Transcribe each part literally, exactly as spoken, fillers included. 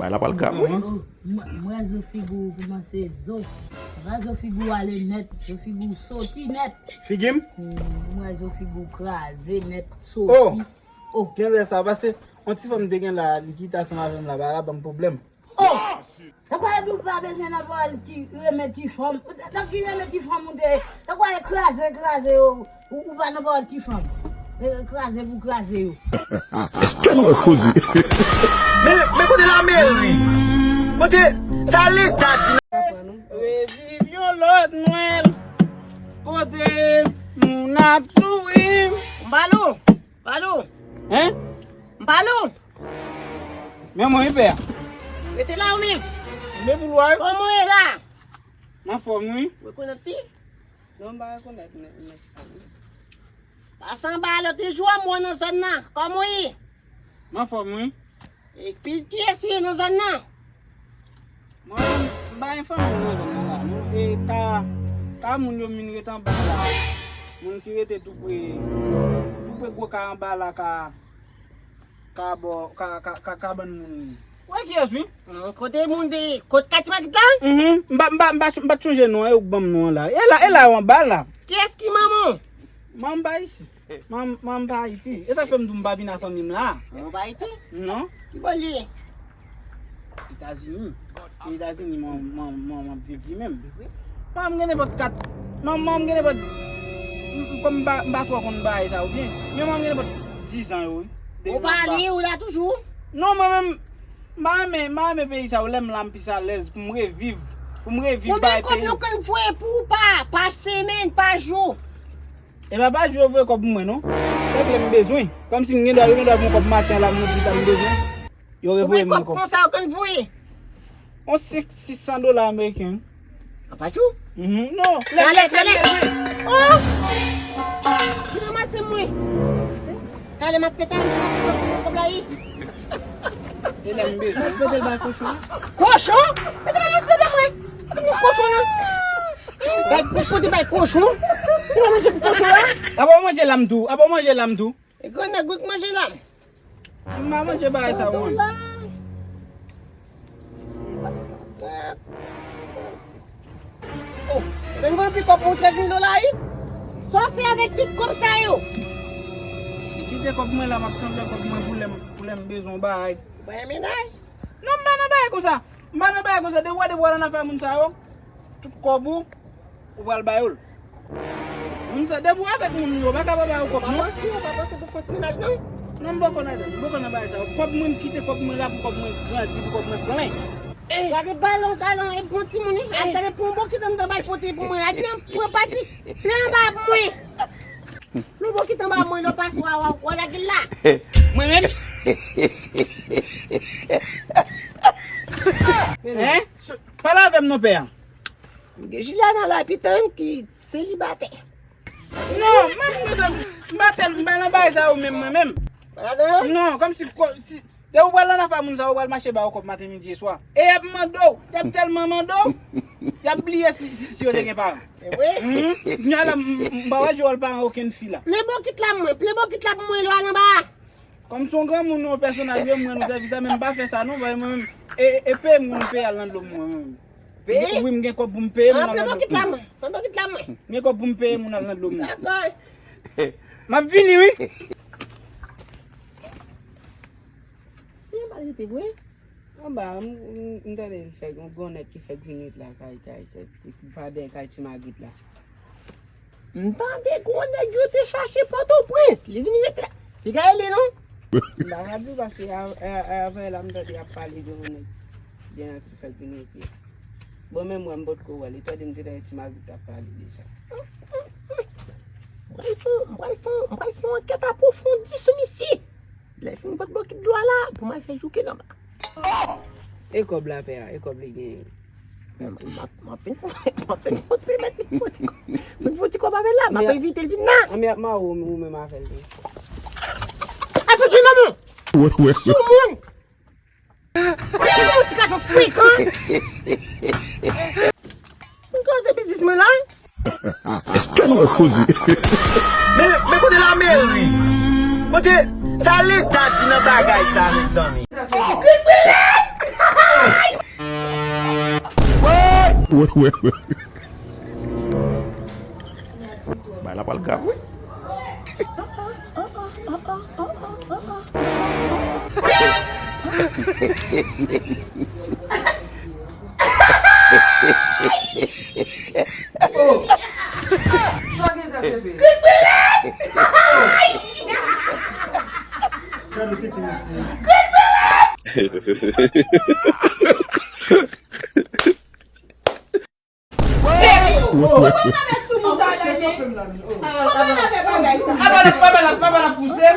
Bagay la pral grav, wi. Oh, m wè zo figi w kòmanse zo. Apa zo figi w ale nèt, zo figi w soti nèt. Figi m? M wè zo figi w kraze nèt, soti. Oh! Gen lè sa, paske yon ti fanm te gen la, li kite ansanm avè m la, bagay la ban m pwoblèm. Oh! Sa kwè di w pa bezwen nan pawòl ti renmen ti fanm. Nan ki renmen ti fanm ou te ye? Sa kwè kraze, kraze yo. Ou, ou pa nan pawòl ti fanm. E, kraze pou kraze yo. Èske nou wè koze? Men, men kote lameri? Kote sa leta di? Reviv yon lòt Nwèl. Kote moun ap souri. Balo, balo. Hein? Balo. Men mwen, pè. Rete la ou menm. Men pou lwa. Kòman w ye la? M anfòm, wi. Rekonèt li? Non, m pa rekonèt nèg, nèg sa, non. Pase anba lòt jou a, m wè w nan zòn nan. Kòman w ye? M anfòm, wi. Epi, kiyès ou ye nan zòn nan? Mwen, m pa gen fanmi nan zòn nan la, non. E ka, ka moun yo vin ret anba la. Moun ki rete tou pre, tou pre gwo ka anba la, ka, ka bò, ka, ka, ka, kabann moun. Wè kiyès, wi? Hmm, kote moun de, kot Kati Magit la? Mhm. M pa, m pa, m pa, m pa t chonje non an, e ou k ban m non an la. E la, e la yo anba la. Kiyès ki manman w? Manman m pa isi. Manman, manman m pa Ayiti. E sa k fè m di w m pa vin a fanmi m la. Manman w pa Ayiti? Non. Ki bò l ye? Etazini. E Etazini, manman, manman, manman m ap viv li menm. Wi. Manman m gen nenpòt kat. Manman, manman m gen nenpòt, m, m, kòm m pa, m pa twò konn bagay sa yo byen. Men manman m gen nenpòt dizan yo, wi. Depi m ap pa. Ou pa li, ou la toujou? Non, mwen menm, m pa renmen, m pa renmen peyi sa yo. Lè m la, m plis alèz pou m reviv. Pou m reviv bagay peyi. Konbyen kòb yo konn voye pou ou pa, pa semèn, pa jou? E pa pa jou yo voye kòb pou mwen, non. Se lè m bezwen. Kòmsi m gen dwa, yo gen dwa voye kòb maten an la, m di sa m bezwen. Yo revoye mwen kòb. Konbyen kòb konsa yo konn voye? On senk, sis san dola ameriken. Apa tou? Mhm, non. Talè, talè. Oh! Ki ranmase mwen. Talè m ap fè talè, m ap fè kòb la, wi. E lè m bezwen. Kote l bay kochon? Kochon? Mete bagay sa nan mwen. Mete kochon nan. Bay, kote bay kochon? Ou pa manje pou kochon la? Apa w manje lam tou? Apa w manje lam tou? E grann nèg wi k manje lam. M pa manje bagay sa yo, mwen. Oh, e grann pi kòb pou trèz mil dola, wi. Sa w fè avèk tout kòb sa yo? Kite kòb mwen la, m ap sanble kòb mwen pou lè m, pou lè m bezwen yon bagay. Ou pa gen mennaj? Non, m pa nan bagay konsa. M pa nan bagay konsa. Depi w wè, depi w al nan afè moun sa yo, tout kòb ou, ou pral ba yo l. Moun sa, depi w avèk moun yo, ou pa ka pa ba yo kòb, non. Pa panse, ou pa panse pou fè yon ti mennaj, non? Non, m poko nan, m poko nan bagay sa yo. Kòb mwen, m kite kòb mwen la pou kòb mwen grandi, pou kòb mwen plen. Gade balon, galon, e bon timoun, wi. Al gade pou yon bokit anndan bay pote pou mwen. Al pran, pran pati, pran anba pou mwen. Yon bokit anba mwen, lè w pase, w a, w a, w a lage l la. Mwen menm? Hein? Pale avè m non, pè a. M gen Juliana la, pitit ki selibatè. Non, m pa, m pa, m pa nan bagay sa yo menm, mwen menm. Pa ladan yo? Non, kòmsi, kò-, si, depi w pral nan afè moun sa yo, w pral mache ba yo kòb maten, midi e swa. E y ap mande w, y ap tèlman mande w, y ap bliye si, si, si yo te gen paran. E vre? Mhm. Kounye a la, m, m, m pa pral jwe wòl paran okenn fi la. Plen bokit la mwen, plen bokit la mwen, lwa anba. Kòm se yon granmoun, yon pèsonaj, wi, m rann ou sèvis la, men m pa fè sa non, paske mwen menm, e, e, e peye m, m peye al nan dlo m, mwen menm. Peye? Wi, m gen kòb pou m peye moun al nan dlo m. Pran bokit la mwen, pran bokit la mwen. M gen kòb pou m peye moun al nan dlo m. Dakò. M ap vini, wi. Byen, pa rete vre. Anba, m, m, m tande l fèk, yon gwo nèg ki fèk vin ret la, kay, kay, kay, pa dèyè kay Ti Magit la. M tande gwo nèg yo te chache Pòtoprens, li vin ret la. Piga rele non? M pa ka di w paske a, a, a, avè la m tande y ap pale de yon nèg gen ki fèk vin ret. Bon, menm mwen, m potko wè l, li tande m te tande Ti Magit t ap pale de sa. M pral fè, m pral fè, m pral fè yon ankèt apwofondi sou misye. Lè fini pot bokit dlo a la, pou m al fè jouke nan ba. E kòb la, pè a, e kòb li genyen. M ap, m ap, m ap fin fon, m ap fin fon semèn, pou ti kòb, pou ti kòb avè l la, m ap envite l vin la. Ann, m ap mare w, ou menm avè l tou. Al fouti manman w! Soumoun! Ou ti gason frekan! M koze biznis mwen la. Èske nou wè koze? Men, men kote lameri? Kote sa leta di nan bagay sa, mezanmi? Grimbilèt! Wè, wè, wè. Bagay la pral grav, wi. Oh! Sa gen tèt epi. Gade tete mesye. Cheri, ou konn avè sou moun sa la, men. Ou konn avè bagay sa. Apa la, apa la, apa la pouse.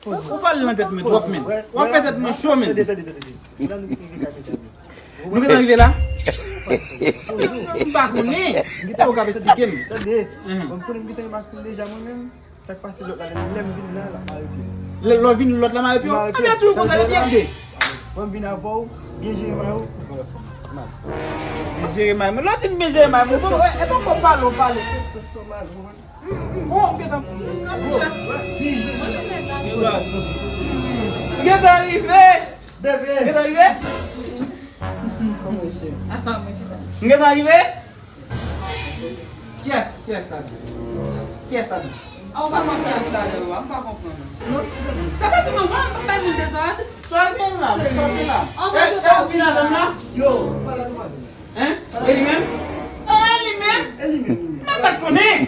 Ou pale nan tèt mwen twòp, men. W ap fè tèt mwen cho, men. Nou gentan rive la? M pa konnen. Ou ka esplike m. Tande. Mwen konnen m gentan maskile deja mwen menm. Sa k pase lòt la, lè m vin la, l ap mare pye m. Lè, lè w vin lòt la mare pye w? Mare pye m. Ebyen, toujou konsa, depi yè de. Mwen vin avè w, byen jere may ou, ou pran lòt fanm. Byen jere may mwen. Lè w di m byen jere may mwen, bon, e, e poko pale w pale. Bon, gentan. Gentan rive. Bebe. Gentan rive. Kòman w ye? M gentan rive. Kiyès, kiyès la di? Kiyès la di? A, ou pa konn kiyès la di, ou, m pa konprann. Sa vle di non, mwen, m pa bay moun dezòd. Sa gen la, sa gen la. E, e, ou vin avè m la? Yo, pale a demwazèl. Hein? E li menm? E li menm? E li menm. Mwen pa t konnen.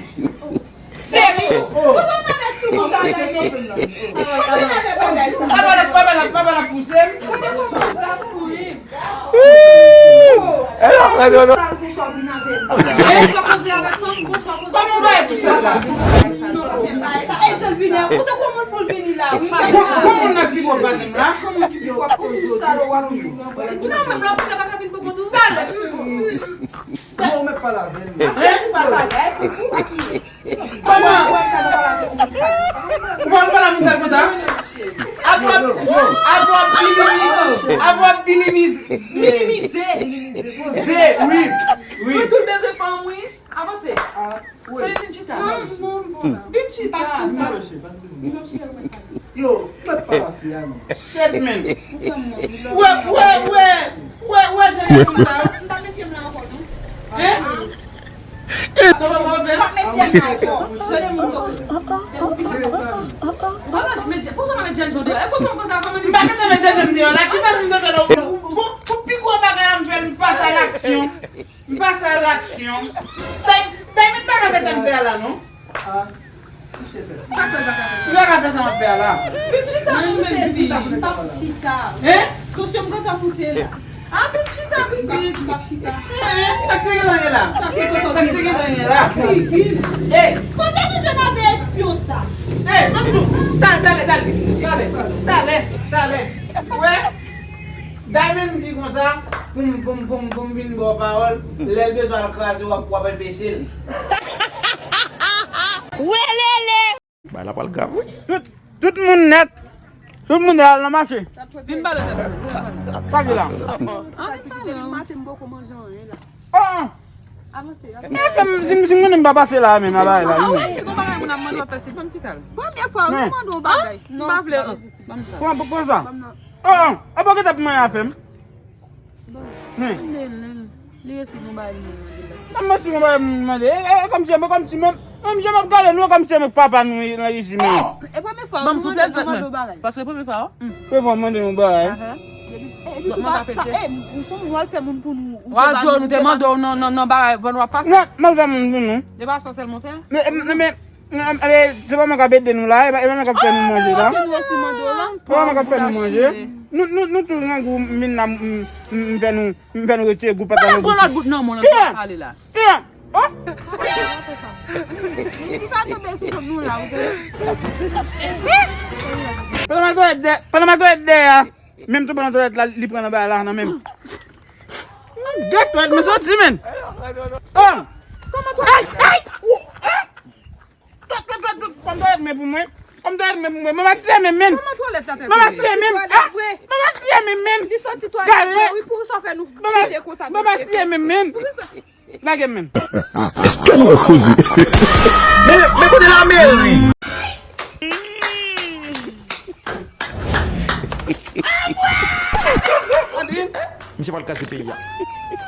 Cheri, ou konn avè sou moun sa la, men. Ou konn avè bagay sa. Apa la, apa la, apa la pouse m. Ou te konprann sa pou li. Kòman w bay tout sa la? Kòman w ap vin la? Wi, kòman w ap vin la? Kòman w ap vin la? Kòman w ap vin la? Talè. Kòman w mèt pale avè l? Kòman? Ou pa pale moun sa konsa? Apa, apa bilimize, apa bilimize. Bilimize. Ze, wi, wi. Mwen tou bezwen fanm, wi. Avanse. Se li vin chita. Vin chita. Yo, mwen pa la fi a non. Shit, man. Wè, wè, wè. Wè, wè, jan moun sa yo. Hein? Sa pa bon fè? M pa gentan met zye m deyò la. Kisa m te fè la? Pou, pou, pou pi gwo bagay la, m fè, m pase a laksyon. M pase a laksyon. Diamond pa ka fè sa m fè a la non. Li pa ka fè sa m ap fè a la. Vin chita pou sezi, m p ap chita. Hein? Tansyon m gentan moute la. A, vin chita, vin chita, m p ap chita. Hein? Sa k te gentan ye la? Sa k te gentan ye la? Figi. Kote nou jwenn avè espyon sa? Hey, ban m di w. Talè, talè, talè. Talè, talè, talè. Wè? Diamond di konsa, pou m, pou m, pou m, pou m vin ba w pawòl, lè l bezwen al kraze w, w ap, w ap anpeche l. Welele! Bagay la pral grav, wi. Tout, tout moun nèt. Tout moun nèt al nan mache. Vin pale, tèt. Sa ki la? An, vin pale, non. Maten, m poko manje anyen la. Oh, oh. Avanse, avanse. E fè m, si, si m konnen m pa pase la menm, a bagay la. Ah, wi, se gon bagay moun ap mande w ap fè, se fè m ti kal. Premye fwa, wi, mande w bagay. Non. M pa vle, an. Ban m sa. Pran, pran sa. Ban m nan. Oh, oh. Apa w gentan ap manyen afè m? Bon, men. Mande l, li resi gon bagay moun mande la. Mwen si gon bagay moun mande. E, e, e, kòmsi, e, kòmsi, menm, menm jan m ap gade nou, kòmsi se mwen k papa nou nan isi menm. E premye fwa, nou mande, nou mande w bagay. Paske premye fwa, wi. Premye fwa, mande nou bagay. Epi, epi, ou pa, pa, e, ou son moun w al fè moun pou nou, ou te ba nou, nou te mande w nan, nan, nan bagay, ban nou ap pase. Non, m al fè moun pou nou. E pa sa sèlman fè? Men, men, men, men, se pa mwen k ap ede nou la, e pa, e pa mwen k ap fè nou manje la. Se pa mwen k ap fè nou manje. Nou, nou, nou tou nan gou m vin la, m, m, m fè nou, m fè nou retire gou pantalon. Pran lòt bout nan men w, nan sa w pale la. Tiens! Oh! Li pa tonbe sou kont nou la, ou te. Pandan m al twalèt dèyè, pandan m al twalèt dèyè a, menm tou pandan twalèt la, li pran nan bagay la nan men m. Gèt twalèt mwen soti, men. Oh! Ay, ay! Ou, ah! Twalèt, twalèt, twalèt, twalèt, twalèt men pou mwen. Twalèt men pou mwen. Mama tiye men, men. Mama tiye men, men. Ah! Mama tiye men, men. Li soti twalèt, wi, pou sa fè nou kite konsa. Mama tiye men, men. Lage m menm. Èske nou wè koze? Men, men kote lameri? Misye pral kraze peyi a.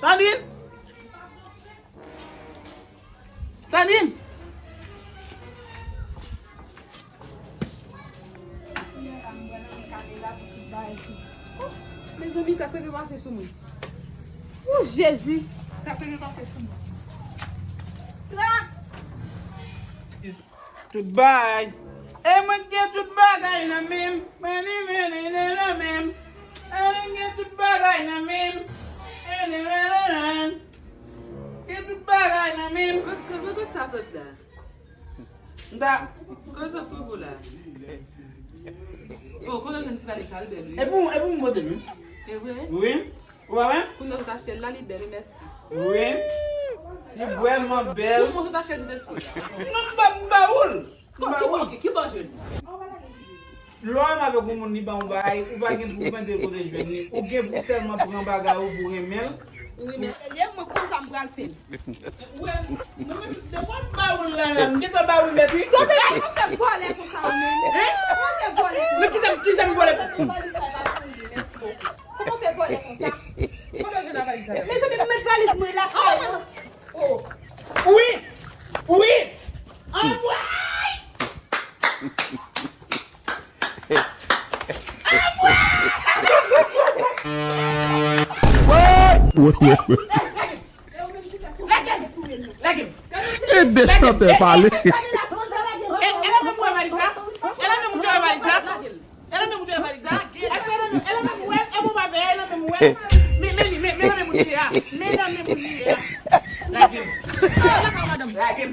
Sandrine! Sandrine! Mezanmi, sa k rive pase sou mwen. Ou Jezi, sa k rive pase sou mwen. Tout bagay. E mwen k gen tout bagay nan men m. Mwen li men li nan men m. E mwen k gen tout bagay nan men m. E mwen li men li nan men m. Gen tout bagay nan men m. Kote sa sot la? M ta. Kote sot pou vou la? Oh, kote jwenn ti valiz sa l bèl wi. E pou, e pou m pote l wi. E vre? Wi. Ou pa wè? Kounye a w t achte l la, li bèl, mèsi. Wi. Li vrèman bèl. Ou mwen w t achte l, mèsi. Non, m ba, m ba ou l. M ba ou l. Ki bò jwenn? Lè w renmen avèk yon moun, li ba w bagay, ou pa gen pou mande l kote l jwenn li. Ou gen pou sèlman pran bagay ou pou renmen l. Wi, men e mwen konsa m pral fè l. Ou wè, mwen menm, depi w ba ou l la, la, m gentan ba ou l nèt, wi. Tonbe la, kòman fè vòlè konsa ou menm? Hein? Kòman fè vòlè konsa? Men kisa, kisa m vòlè? Kòman fè vòlè konsa? Kote w jwenn valiz sa? Mezanmi, m met valiz mwen lakay mwen. Oh. Wi! Wi! Anmwey! Anmwey! Lage m! Lage m! E de chantè pale. E, e la menm ou wè valiz la? E la menm ou te wè valiz la? E la menm ou te wè valiz la? E la menm, e la menm ou wè? E bon, pa veye, e la menm ou wè? Men, men li, men, men la menm ou te ye a. Men la menm ou te ye a. Lage m. Lage m.